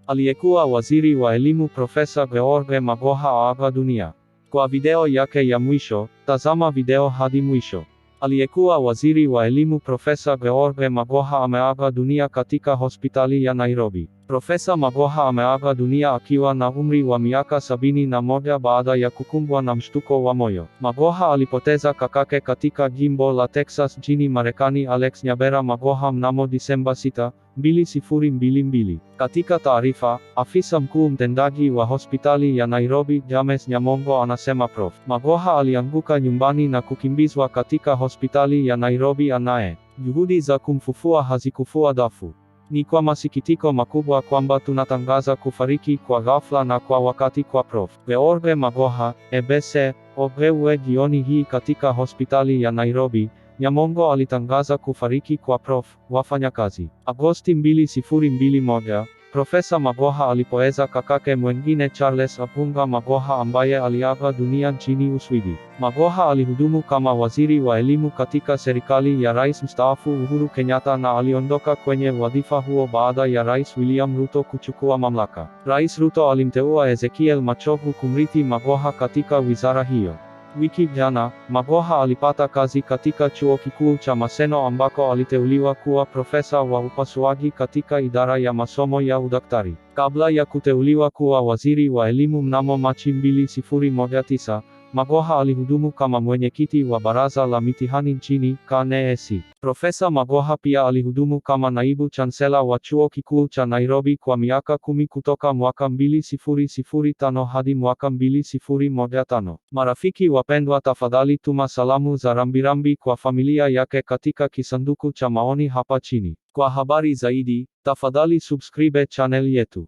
Aliyekuwa waziri wa elimu Profesa George Magoha aaga dunia. Kwa video yake ya mwisho, tazama video hadi mwisho. Aliyekuwa waziri wa elimu Profesa George Magoha ameaga dunia katika hospitali ya Nairobi. Profesa Magoha ameaga dunia akiwa na umri wa miaka 71 baada ya kukumbwa na mshtuko wa moyo. Magoha alipoteza kakake katika jimbo la Texas nchini Marekani, Alex Nyabera Magoha, mnamo Disemba 6, 2022. Katika taarifa, afisa mkuu mtendaji wa hospitali ya Nairobi James Nyamongo anasema Prof. Magoha alianguka nyumbani na kukimbizwa katika hospitali ya Nairobi anaye. Juhudi za kumfufua hazikufua dafu. Ni kwa masikitiko makubwa kwamba tunatangaza kufariki kwa ghafla na kwa wakati kwa Prof. George Magoha, EBC, Ogewe jioni hii katika hospitali ya Nairobi. Nyamongo alitangaza kufariki kwa Prof. Wafanyakazi. Agosti 2021, Profesa Magoha alipoweza kakake mwengine Charles Apunga Magoha ambaye aliaga dunia nchini Uswidi. Magoha alihudumu kama waziri wa elimu katika serikali ya Rais mstaafu Uhuru Kenyatta na aliondoka kwenye wadhifa huo baada ya Rais William Ruto kuchukua mamlaka. Rais Ruto alimteua Ezekiel Machogu kumrithi Magoha katika wizara hiyo. Wiki jana, Magoha alipata kazi katika chuo kikuu cha Maseno ambako aliteuliwa kuwa profesa wa upasuaji katika idara ya masomo ya udaktari. Kabla ya kuteuliwa kuwa waziri wa elimu mnamo Machi 2019, Magoha alihudumu kama mwenyekiti wa baraza la mitihani nchini KNEC. Profesa Magoha pia alihudumu kama naibu chansela wa chuo kikuu cha Nairobi kwa miaka 10 kutoka mwaka 2005 hadi mwaka 2015. Marafiki wapendwa, tafadhali tuma salamu za rambirambi kwa familia yake katika kisanduku cha maoni hapa chini. Kwa habari zaidi, tafadhali subscribe channel yetu.